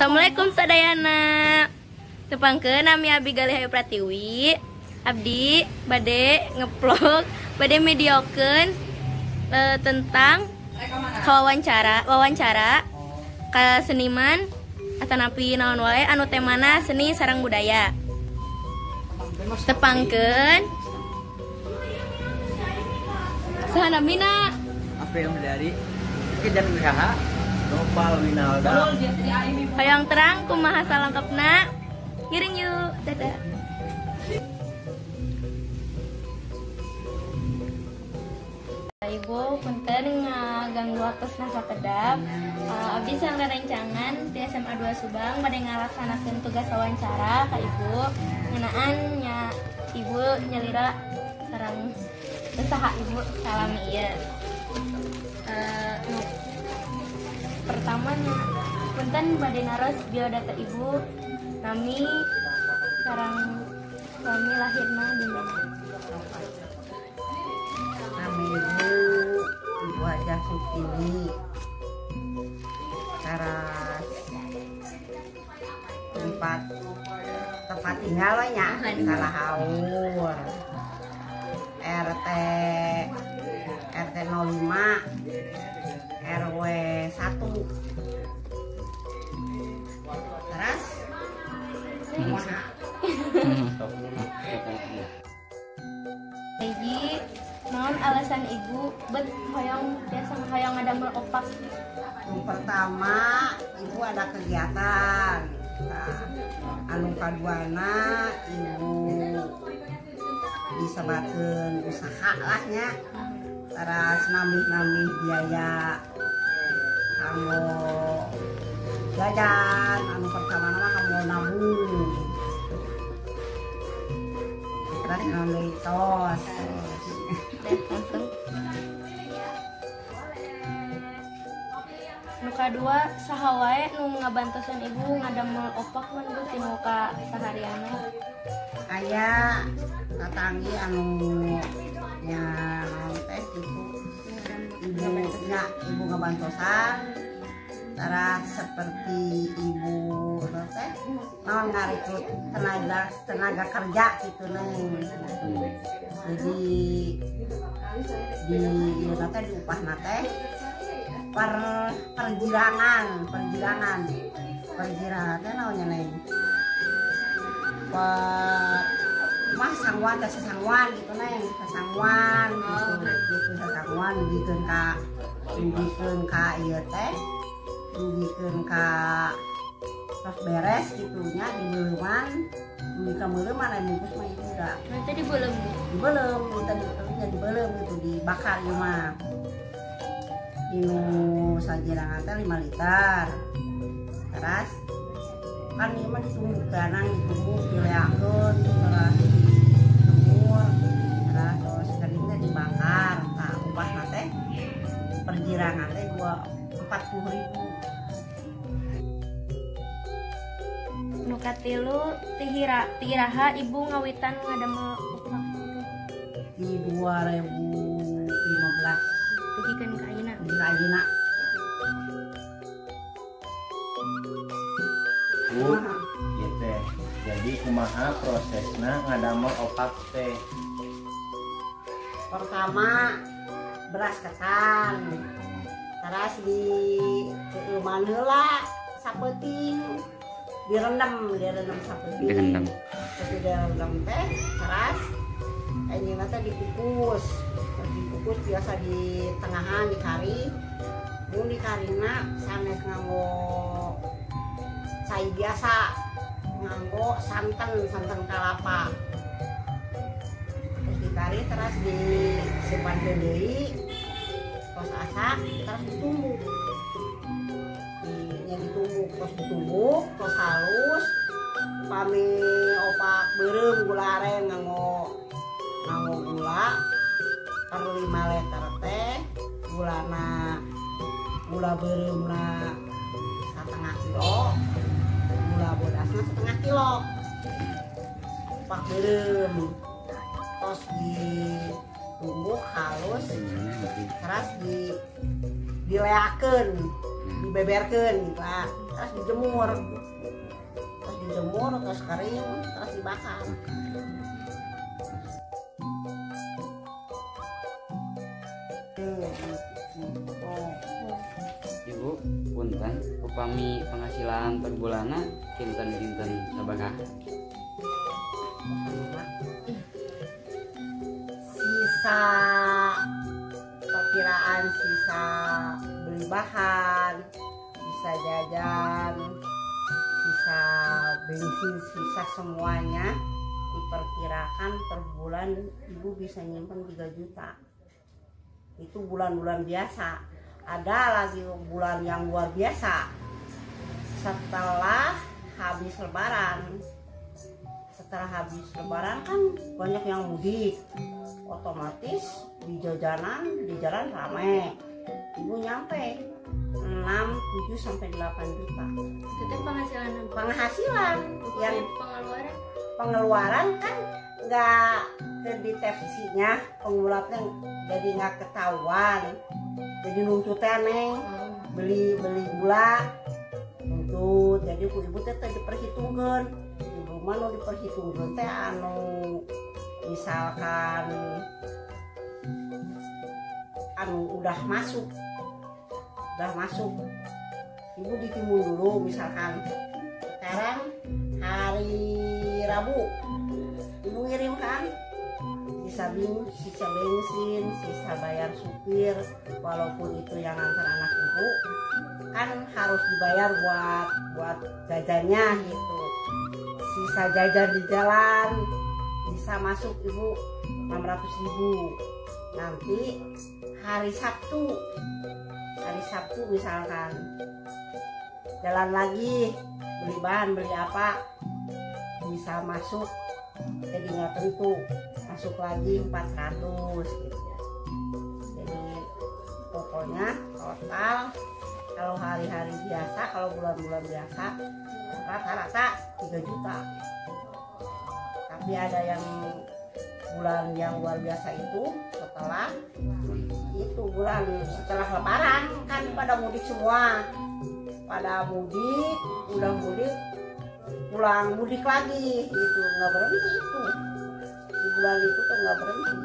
Assalamualaikum sadayana. Tepangkeun nami Abi Galih Ayu Pratiwi. Abdi bade ngevlog, bade mediokeun tentang wawancara ka seniman atanapi naon wae anu temana seni sareng budaya. Tepangkeun saha namina? April dari Kejan Wihaha Nopal Winalda. Hayang terang kumaha salengkepna? Ngiring yuk, dadah. Ibu punten ngaganggu waktosna sakedap. Abdi sareng rerencangan di SMA 2 Subang bade ngalaksanakeun tugas wawancara ka Ibu ngeunaan nya Ibu nyalira sareng saha Ibu salami ieu. Pertamanya punten bade naros biodata Ibu, nami sareng suami lahirna di mana? Nami Ibu, Ibu Hajah Sukini. Teras tempat tinggal nya Salahaur. RT 05 RW 1. Terus Hiji, naon alasan Ibu bet hoyong biasa hoyong ngadamel opak? Yang pertama, Ibu ada kegiatan. Nah, anu kaduana Ibu disebatkeun usaha lah nya. Teras nambih-nambih biaya kanggo jajan, anu pertama mah kanggo nabung. Terus nambih tos. Langsung. Nu kadua saha wae nu ngabantosan Ibu ngadamel opak mun Bu tinu ka sahariana? Aya tatanggi anu nya teh gitu. Ibu nya Ibu ngabantosan. Teras seperti Ibu teh naon ngarekrut tenaga kerja gitu neng. Jadi di ieu teh diupahna teh per perjirangan teh naonnya neng? Per mah sangwan teh sesangwan gitu neng, sesangwan gitu sesangwan dugikeun ka ieu teh, dugikeun ka terus beres gitunya dibeuleman, dugi ka meuleuman aya bungkus mah ieu da. Nanti dibeuleum. Dibeuleum, tadi dibeuleum gitu dibakar ieu mah. Dinu sajirangan teh 5 liter. Terus kan ieu mah ditumbuk ganang, ditumbuk dileakeun terus dijemur, terus kering teh dibakar. Tah upahna teh perjirangan teh 40.000. Nu katilu tiraha Ibu ngawitan ngadamel opak di 2015. Dugikeun ka ayeuna. Ka ayeuna. Bu, ieu teh. Jadi kumaha prosesna ngadamel opak teh? Pertama beras ketan. Terus di keuman heula sapeuting, direndam sapeuting. Direndam. Terus direndam teh, terus anjeunna teh dikukus. Dikukus biasa di tengahan dikari. Mun dikarina sanes nganggo cai biasa, nganggo santan kalapa. Terus dikari terus disimpan deui. Terus asak, terus ditumbuk. Nya ditumbuk, terus ditumbuk, terus halus. Pami opak beureum gula aren nganggo gula per 5 liter teh, gulana gula beureumna 1,5 kilo, gula bodasna 1,5 kilo. Opak beureum. Terus ditumbuk halus, terus dileakeun, dibeberkeun gitu ah. Terus dijemur. Terus dijemur, terus kering, terus dibakar. Ibu, punten, upami penghasilan per bulanna kinten-kinten sabaraha? Sisa perkiraan, sisa beli bahan, sisa jajan, sisa bensin, sisa semuanya diperkirakan per bulan ibu bisa nyimpen 3 juta. Itu bulan-bulan biasa. Ada lagi bulan yang luar biasa setelah habis lebaran. Setelah habis lebaran kan banyak yang mudik, otomatis di jajanan, di jalan rame. Ibu nyampe 6, 7 sampai 8 juta. Itu penghasilan. Penghasilan yang pengeluaran. Pengeluaran kan nggak kedeteksinya, pengeluarannya jadi nggak ketahuan. Jadi nuntutnya neng, beli gula nuntut. Jadi ku ibu teh diperhitungkan. Ibu mah nu diperhitungkan teh anu misalkan anu udah masuk ibu ditimbun dulu. Misalkan sekarang hari Rabu ibu ngirim kan sisa bensin, sisa bayar supir, walaupun itu yang antar anak ibu kan harus dibayar buat jajannya gitu. Sisa jajan di jalan bisa masuk ibu 600.000. Nanti hari Sabtu misalkan jalan lagi beli bahan, beli apa, bisa masuk, jadi nggak tentu masuk lagi 400 gitu. Jadi pokoknya total kalau hari-hari biasa, kalau bulan-bulan biasa rata-rata 3 juta. Tapi ada yang bulan yang luar biasa itu setelah itu bulan setelah lebaran kan pada mudik semua, pada mudik, udah mudik pulang mudik lagi gitu, nggak berhenti itu di bulan itu tuh nggak berhenti.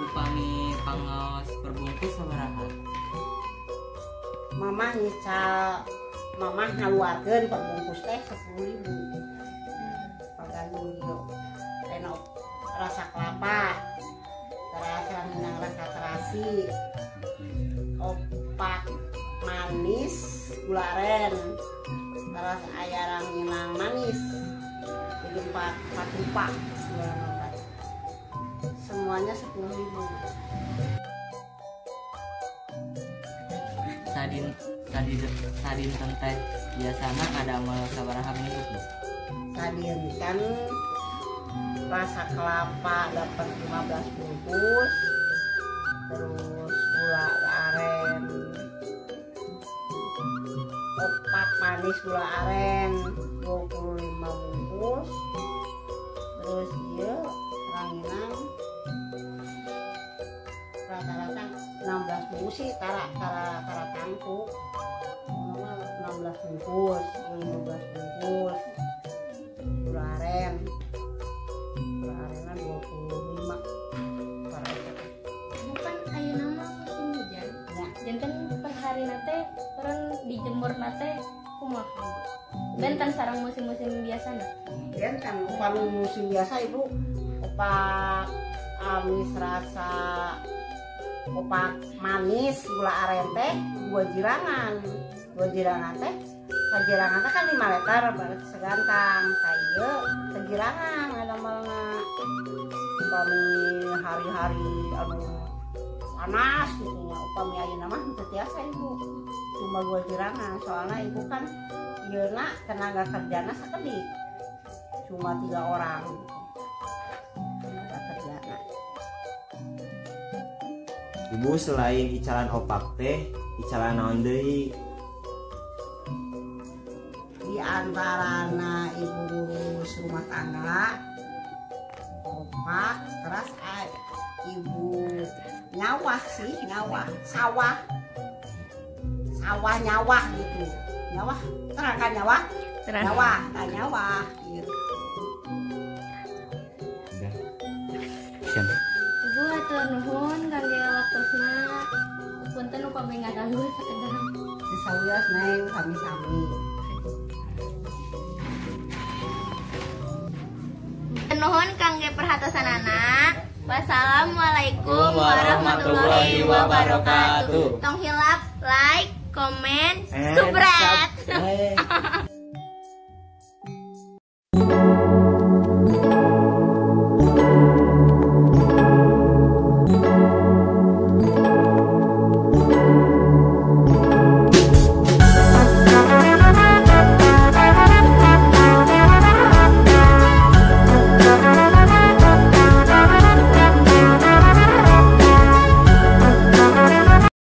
Upami pangaos perbungkus sabaraha? Mamah nyical, mamah ngaluarkeun perbungkus teh 10.000. Tergantung gitu. Enak rasa kelapa, terasa minang rasa terasi, opak manis gula aren, terus aya ranginang manis, jadi empat rupa, semuanya 10.000. Sadinten teh biasana ngadamel sabaraha bungkus, Bu? Sadinten rasa kelapa dapat 15 bungkus, terus gula aren opak manis gula aren 25 bungkus, terus dia ranginang rata-rata 16 bungkus sih, tara tangku 16 bungkus, 15 bungkus gula aren, gula arenan 25. Bukan ayeuna mah musim hujan ya. Janten per hari nate orang dijemur nate kumaha? Benten sareng musim-musim biasa nih. Benten upami musim biasa ibu opak amis rasa opak manis gula aren teh 2 jirangan. 2 jirangan teh sajirangan teh kan 5 liter berarti segantang. Tah ieu sajirangan ngadamelna. Upami hari-hari anu panas gitu nya, upami ayeuna mah teu tiasa ibu. Cuma 2 jirangan soalnya ibu kan ieuna tenaga kerjana sakedik. Cuma 3 orang tenaga kerjana. Ibu selain icalan opak teh, icalan naon deui? Di antarana ibu ngurus rumah tangga, opak, terus ibu nyawah sih, nyawah, sawah. Sawah nyawah gitu. Nyawah, terang kan nyawah? Terang. Nyawah, tak nyawah gitu. Sian. Ibu hatur nuhun kangge waktosna. Punten upami ngaganggu sakedap. Sawios neng sami-sami. Nuhun kangge perhatosanana. Wassalamualaikum warahmatullahi wabarakatuh. Tong hilap like, komen, And subscribe. subscribe.